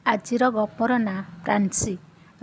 ଆଜିର ଗପର ନାଁ ପ୍ରାନ୍ସି।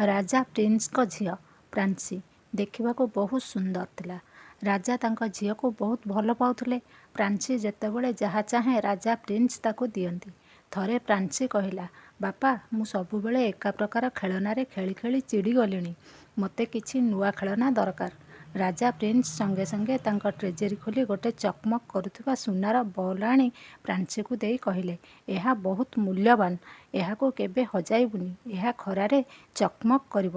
ରାଜା ପ୍ରିନ୍ସଙ୍କ ଝିଅ ପ୍ରାନ୍ସି ଦେଖିବାକୁ ବହୁତ ସୁନ୍ଦର ଥିଲା। ରାଜା ତାଙ୍କ ଝିଅକୁ ବହୁତ ଭଲ ପାଉଥିଲେ। ପ୍ରାନ୍ସି ଯେତେବେଳେ ଯାହା ଚାହେଁ ରାଜା ପ୍ରିନ୍ସ ତାକୁ ଦିଅନ୍ତି। ଥରେ ପ୍ରାନ୍ସି କହିଲା, "ବାପା, ମୁଁ ସବୁବେଳେ ଏକା ପ୍ରକାର ଖେଳନାରେ ଖେଳି ଖେଳି ଚିଡ଼ିଗଲିଣି। ମୋତେ କିଛି ନୂଆ ଖେଳନା ଦରକାର। " ରାଜା ପ୍ରିନ୍ସ ସଙ୍ଗେ ସଙ୍ଗେ ତାଙ୍କ ଟ୍ରେଜେରୀ ଖୋଲି ଗୋଟେ ଚକମକ୍ କରୁଥିବା ସୁନାର ବଲ୍ ଆଣି ପ୍ରାନ୍ସିକୁ ଦେଇ କହିଲେ, "ଏହା ବହୁତ ମୂଲ୍ୟବାନ୍। ଏହାକୁ କେବେ ହଜାଇବୁନି। ଏହା ଖରାରେ ଚକମକ୍ କରିବ।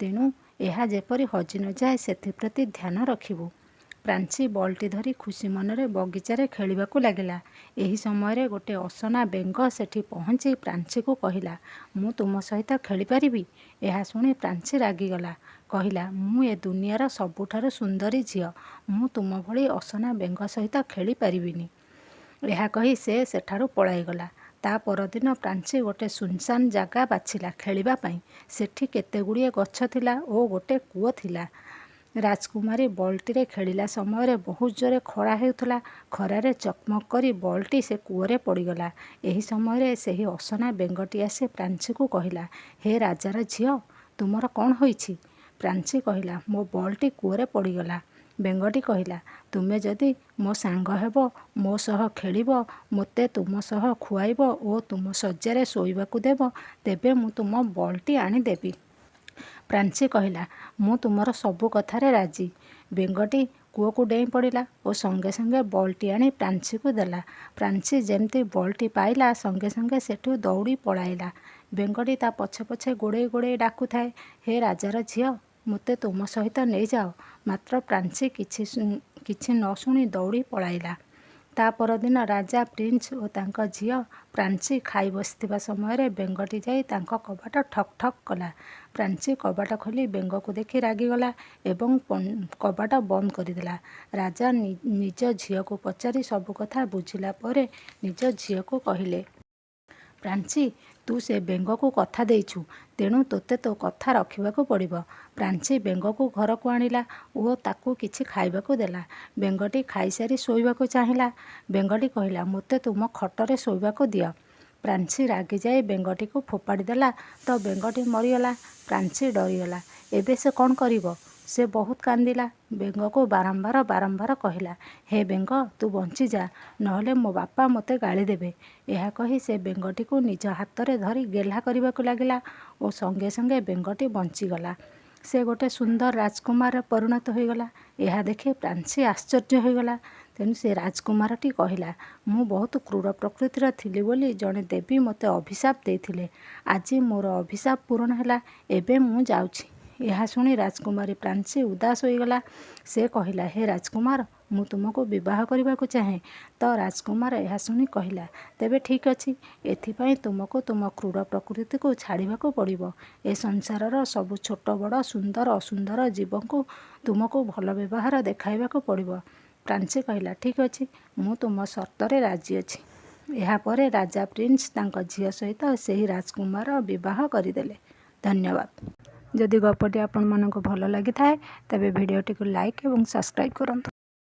ତେଣୁ ଏହା ଯେପରି ହଜି ନ ଯାଏ ସେଥିପ୍ରତି ଧ୍ୟାନ ରଖିବୁ। " ପ୍ରାନ୍ସି ବଲ୍‌ଟି ଧରି ଖୁସି ମନରେ ବଗିଚାରେ ଖେଳିବାକୁ ଲାଗିଲା। ଏହି ସମୟରେ ଗୋଟେ ଅସନା ବେଙ୍ଗ ସେଠି ପହଞ୍ଚି ପ୍ରାନ୍ସିକୁ କହିଲା, "ମୁଁ ତୁମ ସହିତ ଖେଳିପାରିବି? " ଏହା ଶୁଣି ପ୍ରାନ୍ସି ରାଗିଗଲା। କହିଲା, "ମୁଁ ଏ ଦୁନିଆର ସବୁଠାରୁ ସୁନ୍ଦରୀ ଝିଅ। ମୁଁ ତୁମ ଭଳି ଅସନା ବେଙ୍ଗ ସହିତ ଖେଳିପାରିବିନି। " ଏହା କହି ସେ ସେଠାରୁ ପଳାଇଗଲା। ତା ପରଦିନ ପ୍ରାନ୍ସି ଗୋଟେ ଶୂନଶାନ ଜାଗା ବାଛିଲା ଖେଳିବା ପାଇଁ। ସେଠି କେତେଗୁଡ଼ିଏ ଗଛ ଥିଲା ଓ ଗୋଟେ କୂଅ ଥିଲା। ରାଜକୁମାରୀ ବଲ୍‌ଟିରେ ଖେଳିଲା ସମୟରେ ବହୁତ ଜୋରରେ ଖରା ହେଉଥିଲା। ଖରାରେ ଚକମକ୍ କରି ବଲ୍‌ଟି ସେ କୂଅରେ ପଡ଼ିଗଲା। ଏହି ସମୟରେ ସେହି ଅସନା ବେଙ୍ଗଟି ଆସି ପ୍ରାନ୍ସିକୁ କହିଲା, "ହେ ରାଜାର ଝିଅ, ତୁମର କ'ଣ ହୋଇଛି? " ପ୍ରାନ୍ସି କହିଲା, "ମୋ ବଲ୍‌ଟି କୂଅରେ ପଡ଼ିଗଲା। " ବେଙ୍ଗଟି କହିଲା, "ତୁମେ ଯଦି ମୋ ସାଙ୍ଗ ହେବ, ମୋ ସହ ଖେଳିବ, ମୋତେ ତୁମ ସହ ଖୁଆଇବ ଓ ତୁମ ଶଯ୍ୟାରେ ଶୋଇବାକୁ ଦେବ, ତେବେ ମୁଁ ତୁମ ବଲ୍‌ଟି ଆଣିଦେବି। " ପ୍ରାନ୍ସି କହିଲା, "ମୁଁ ତୁମର ସବୁ କଥାରେ ରାଜି। " ବେଙ୍ଗଟି କୂଅକୁ ଡେଇଁ ପଡ଼ିଲା ଓ ସଙ୍ଗେ ସଙ୍ଗେ ବଲ୍‌ଟି ଆଣି ପ୍ରାନ୍ସିକୁ ଦେଲା। ପ୍ରାନ୍ସି ଯେମିତି ବଲ୍‌ଟି ପାଇଲା, ସଙ୍ଗେ ସଙ୍ଗେ ସେଠୁ ଦୌଡ଼ି ପଳାଇଲା। ବେଙ୍ଗଟି ତା ପଛେ ପଛେ ଗୋଡ଼େଇ ଗୋଡ଼େଇ ଡାକୁଥାଏ, "ହେ ରାଜାର ଝିଅ, ମୋତେ ତୁମ ସହିତ ନେଇଯାଅ। " ମାତ୍ର ପ୍ରାନ୍ସି କିଛି ନ ଶୁଣି ଦୌଡ଼ି ପଳାଇଲା। ତା ପରଦିନ ରାଜା ପ୍ରିନ୍ସ ଓ ତାଙ୍କ ଝିଅ ପ୍ରାନ୍ସି ଖାଇ ବସିଥିବା ସମୟରେ ବେଙ୍ଗଟି ଯାଇ ତାଙ୍କ କବାଟ ଠକ୍ ଠକ୍ କଲା। ପ୍ରାନ୍ସି କବାଟ ଖୋଲି ବେଙ୍ଗକୁ ଦେଖି ରାଗିଗଲା ଏବଂ କବାଟ ବନ୍ଦ କରିଦେଲା। ରାଜା ନିଜ ଝିଅକୁ ପଚାରି ସବୁ କଥା ବୁଝିଲା ପରେ ନିଜ ଝିଅକୁ କହିଲେ, "ପ୍ରାନ୍ସି, ତୁ ସେ ବେଙ୍ଗକୁ କଥା ଦେଇଛୁ, ତେଣୁ ତୋତେ ତୋ କଥା ରଖିବାକୁ ପଡ଼ିବ। " ପ୍ରାନ୍ସି ବେଙ୍ଗକୁ ଘରକୁ ଆଣିଲା ଓ ତାକୁ କିଛି ଖାଇବାକୁ ଦେଲା। ବେଙ୍ଗଟି ଖାଇସାରି ଶୋଇବାକୁ ଚାହିଁଲା। ବେଙ୍ଗଟି କହିଲା, "ମୋତେ ତୁମ ଖଟରେ ଶୋଇବାକୁ ଦିଅ। " ପ୍ରାନ୍ସି ରାଗିଯାଇ ବେଙ୍ଗଟିକୁ ଫୋପାଡ଼ି ଦେଲା ତ ବେଙ୍ଗଟି ମରିଗଲା। ପ୍ରାନ୍ସି ଡରିଗଲା। ଏବେ ସେ କ'ଣ କରିବ? ସେ ବହୁତ କାନ୍ଦିଲା। ବେଙ୍ଗକୁ ବାରମ୍ବାର ବାରମ୍ବାର କହିଲା, "ହେ ବେଙ୍ଗ, ତୁ ବଞ୍ଚିଯା, ନହେଲେ ମୋ ବାପା ମୋତେ ଗାଳିଦେବେ। " ଏହା କହି ସେ ବେଙ୍ଗଟିକୁ ନିଜ ହାତରେ ଧରି ଗେହ୍ଲା କରିବାକୁ ଲାଗିଲା ଓ ସଙ୍ଗେ ସଙ୍ଗେ ବେଙ୍ଗଟି ବଞ୍ଚିଗଲା। ସେ ଗୋଟେ ସୁନ୍ଦର ରାଜକୁମାରରେ ପରିଣତ ହୋଇଗଲା। ଏହା ଦେଖି ପ୍ରାନ୍ସି ଆଶ୍ଚର୍ଯ୍ୟ ହୋଇଗଲା। ତେଣୁ ସେ ରାଜକୁମାରଟି କହିଲା, "ମୁଁ ବହୁତ କ୍ରୂର ପ୍ରକୃତିର ଥିଲି ବୋଲି ଜଣେ ଦେବୀ ମୋତେ ଅଭିଶାପ ଦେଇଥିଲେ। ଆଜି ମୋର ଅଭିଶାପ ପୂରଣ ହେଲା। ଏବେ ମୁଁ ଯାଉଛି। " ଏହା ଶୁଣି ରାଜକୁମାରୀ ପ୍ରାନ୍ସି ଉଦାସ ହୋଇଗଲା। ସେ କହିଲା, "ହେ ରାଜକୁମାର, ମୁଁ ତୁମକୁ ବିବାହ କରିବାକୁ ଚାହେଁ। " ତ ରାଜକୁମାର ଏହା ଶୁଣି କହିଲା, "ତେବେ ଠିକ୍ ଅଛି। ଏଥିପାଇଁ ତୁମକୁ ତୁମ କ୍ରୂର ପ୍ରକୃତିକୁ ଛାଡ଼ିବାକୁ ପଡ଼ିବ। ଏ ସଂସାରର ସବୁ ଛୋଟ ବଡ଼, ସୁନ୍ଦର ଅସୁନ୍ଦର ଜୀବଙ୍କୁ ତୁମକୁ ଭଲ ବ୍ୟବହାର ଦେଖାଇବାକୁ ପଡ଼ିବ। " ପ୍ରାନ୍ସି କହିଲା, "ଠିକ୍ ଅଛି, ମୁଁ ତୁମ ସର୍ତ୍ତରେ ରାଜି ଅଛି। " ଏହାପରେ ରାଜା ପ୍ରିନ୍ସ ତାଙ୍କ ଝିଅ ସହିତ ସେହି ରାଜକୁମାର ବିବାହ କରିଦେଲେ। ଧନ୍ୟବାଦ। ଯଦି ଗପଟି ଆପଣମାନଙ୍କୁ ଭଲ ଲାଗିଥାଏ, ତେବେ ଭିଡ଼ିଓଟିକୁ ଲାଇକ୍ ଏବଂ ସବସ୍କ୍ରାଇବ୍ କରନ୍ତୁ।